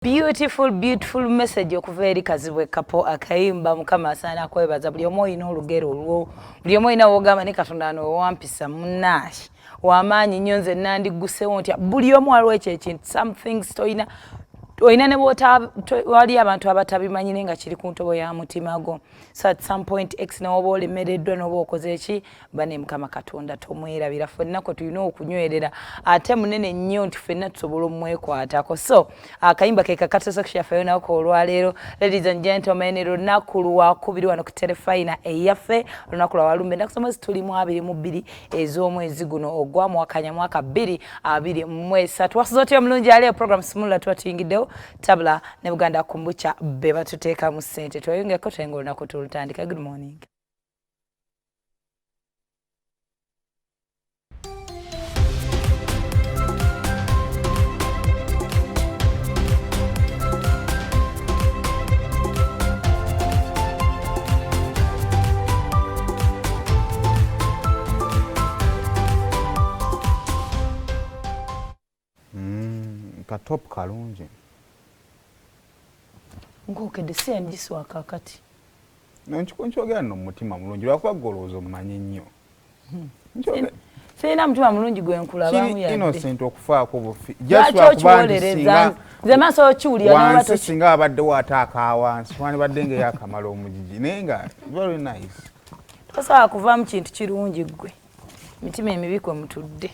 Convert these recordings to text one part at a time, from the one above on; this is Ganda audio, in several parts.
Beautiful, beautiful message okuva eri Kazibwe Kapo akayimba Mukama asaana kwebaza. Buli omu olina olugero olwo, buli omu olina wogamba ne Katonda ano wampisa munaashi wamaanyi nnyo, nze nandiggusewo ntya. Buli omu waliwo ekyo ekintu, some things toyina olina ne wali abantu abatabimanyi naye nga kiri ku ntobo ya mutima gwo. So at some point x newoba olemereddwa noba okoze eki bane, Mukama Katonda tomwerabira. Ffenna kwe tulina okunywerera, ate munene nnyo nti ffenna tusobola omwekwatako. So akayimba ke kakatosa yaffe olunaku olwaleero. Ladies and gentlemen, lunaku lwakubiri wano ku Terefayina eyaffe, olunaku lwa walumbe, ennaku z'omwezi tuli mu 22 ez'omwezi guno ogwa mwakanya mwaka 2023. Wasuza otya omulungi ali? Program Sumulula tuba tuyingiddewo, Tabula ne Buganda Kombucha be batuteekamu ssente. Tweyongeko twenga olunaku tulutandika. Good morning. Katop kalungi. Nkokedde si yangiswa kakati. Nkyogera nno mumutima mulungi, lwakuba golowooza omumanyi nnyo. Sirina mutima mulungi gwe nkulabamu yadde. Innocent okufaako bufi. Lwaki okiwolereza? Nze maaso okiwulira. Wansi singa abaddewo ate akawansi wandibadde nga eyakamala omugigi, naye nga very nice. Tosobola kuvaamu kintu kirungi ggwe, emitima emibi kwe mutudde.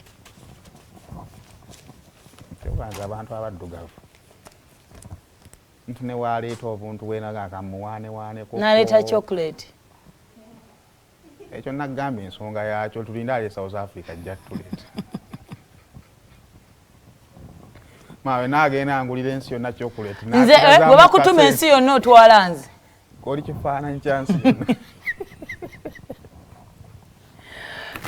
Kyobanza abantu abaddugavu nti newaleeta obuntu bwenaga kamuwanewaneko. Naleeta chocolate. Ekyo nagamba ensonga yakyo, tulinde ali e South Africa ajja tuleeta. Maawe naagenda ngulira ensi yonna chocolate. Nze bwe bakutuma ensi yonna otwala nze. Oli kifaananyi kya nsi yonna.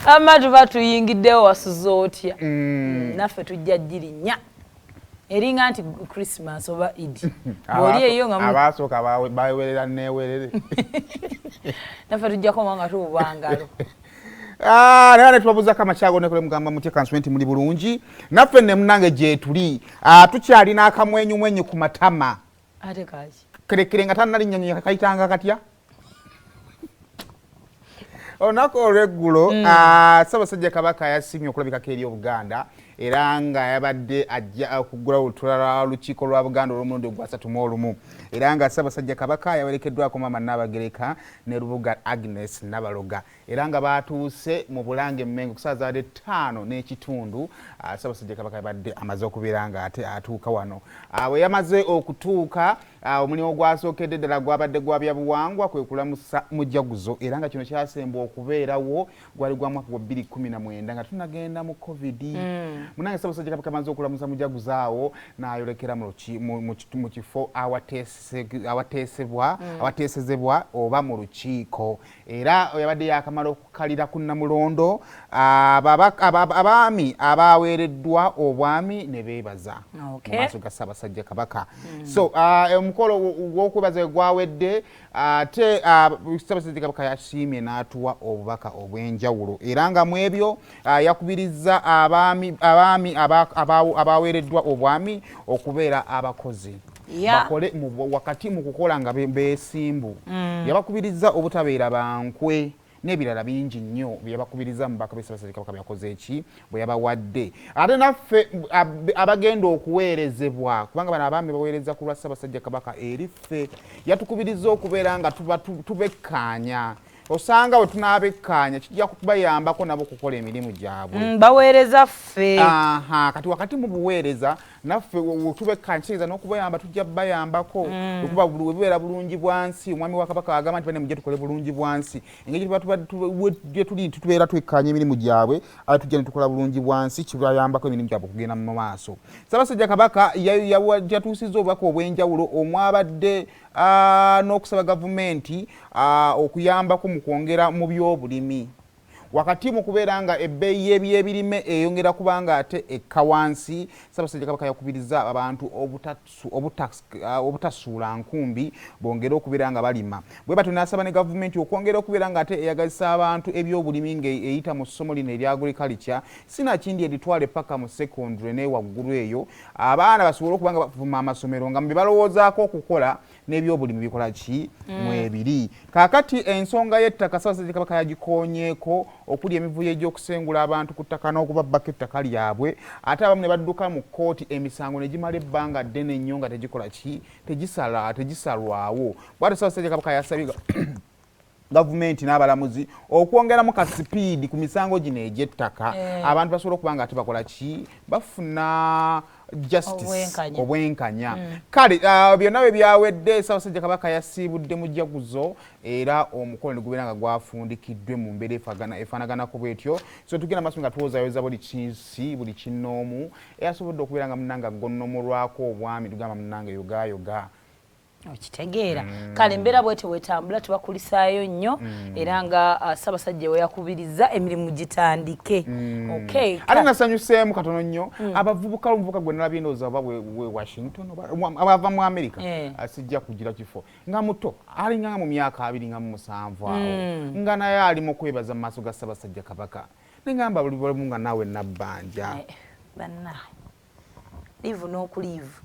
Ama tuba tuyingiddewo. Wasuza otya? Naffe tujja girinnya eringa nti Christmas oba Idi bw'oli eyo nga Abaasooka bawerera newerere. Naffe tujjako nga tububa ngalo. Ah, naye ne tubabuuzako amakyago nekole mugamba mutya kansube nti muli bulungi. Naffe ne munange gyetuli. Ah, tukyalina akamwenyumwenyu ku matama. Ate kaki? Kerekere nga tannalinnyonyi kayitanga katya olunaku olweggulo. Ah, Ssaabasajja Kabaka yasiimye okulabikako eri Obuganda, era nga yabadde ajja okuggulawo olutuula lwa Lukiiko lwa Buganda olw'omulundi ogwasatu mu olumu, era nga Ssaabasajja Kabaka yawerekeddwako Maama Nnaabagereka ne Lubuga Agnes Nabaloga, era nga baatuuse mu Bulange Mmengo ku ssaawa zaabadde 5:15. Ssaabasajja Kabaka yabadde amaze okubeera nga ate atuuka wano. Bwe yamaze okutuuka, omulimu ogwasookedde ddala gwabadde gwa byabuwangwa, kwe kulamusa mujaguzo, era nga kino kyasembwa okubeerawo gwali gwa mwaka gwa 2019 nga tunagenda mu COVID. Munange, Ssaabasajja Kabaka amaze okulamusa mujaguzo awo n'ayolekera mu kifo awateesebwa, awateesezebwa oba mu lukiiko, era yabadde yakamala okukalira ku Namulondo abaami abaweereddwa obwami ne beebaza mu maaso ga Ssaabasajja Kabaka. So omukolo gw'okwebaza we gwawedde, ate Ssaabasajja Kabaka yasiimye n'atuwa obubaka obw'enjawulo, era nga mu ebyo yakubirizza abaami abaweereddwa obwami okubeera abakozi, bakole wakati mu kukola nga beesimbu. Yabakubirizza obutabeera bankwe n'ebirala bingi nnyo byebakubiriza mu baka b'Ssaabasajja Kabaka byakoze eki bwe yabawadde. Ate naffe abagenda okuweerezebwa, kubanga bano abaami baweereza ku lwa Ssaabasajja Kabaka eri ffe, yatukubiriza okubeera nga tubekkaanya. Osanga bwe tunaabekkaanya kijja kubayambako nabo okukola emirimu gyabwe. Baweereza ffe. Aha, kati wakati mu buweereza naffe tubekkaanya kitegeeza n'okubayamba tujja bayambako. Okuba bubeera bulungi bwansi, omwami wa Kabaka agamba nti bane mujje tukole bulungi bwansi. Engeri gye tuli nti tubeera twekkaanya emirimu gyabwe, ate tujja ne tukola bulungi bwansi, kibayambako emirimu gyabwe okugenda mu maaso. Ssaabasajja Kabaka yatuusizza obubaka obw'enjawulo omwabadde n'okusaba gavumenti okuyambako mu kwongera mu byobulimi. Wakati mu kubeera nga ebbeeyi y'ebyebirime eyongera kubanga ate ekka wansi, Ssaabasajja Kabaka yakubiriza abantu obutasuula nkumbi, bongere okubeera nga balima. Bwe batyo n'asaba ne gavumenti okwongera okubeera nga ate eyagazisa abantu ebyobulimi ng'eyita mu ssomo lino erya agriculture, sinakindi eritwale paka mu secondary n'ewaggulu eyo, abaana basobole okuba nga bafuluma amasomero nga mu bye balowoozaako okukola n'ebyobulimi bikola ki mwebiri. Kaakati ensonga y'ettaka Ssaabasajja Kabaka yagikoonyeeko, okuli emivuyo egy'okusengula abantu ku ttaka n'okubabbako ettaka lyabwe, ate abamu ne badduka mu kkooti, emisango ne gimala ebbanga ddene nnyo nga tegikola ki, tegisala, tegisalwawo. Bwatyo Ssaabasajja Kabaka yasabye gavumenti n'abalamuzi okwongeramu ka sipiidi ku misango gino egy'ettaka, abantu basobole okuba nga ate bakola ki, bafuna justice, Obwenkanya. Obwenkanya. Kale byonna bwe byawedde, Ssaabasajja Kabaka yasiibudde mujaguzo era omukolo ne gubeera nga gwafundikiddwe mu mbeera efaanaganako bwetyo. So tugenda maaso nga twozayoza buli kinsi, buli kinnoomu eyasobodde okubeera nga munnange agonnomolwako obwami. Tugamba munnange yogayoga. Okitegeera? Kale embeera bwetyo bwetambula, tubakulisaayo nnyo era nga Ssaabasajja we yakubiriza emirimu gitandike. Okay. Ate nasanyuseemu katono nnyo abavubuka. Omuvubuka gwe nalabye, ndowooza oba we Washington oba ava mu America, sijja kugira kifo, nga muto, alinga nga mu myaka 27 awo, nga naye ali mu kwebaza mu maaso ga Ssaabasajja Kabaka. Neŋŋamba buli bulamu nga naawe nabbanja. Bannaye, live n'okulive.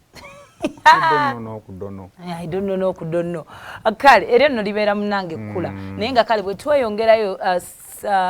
Kudono n'okudono. I don't know n'okudono. Kale eryo nno libeera munange ekkula, naye nga kale bwe tweyongerayo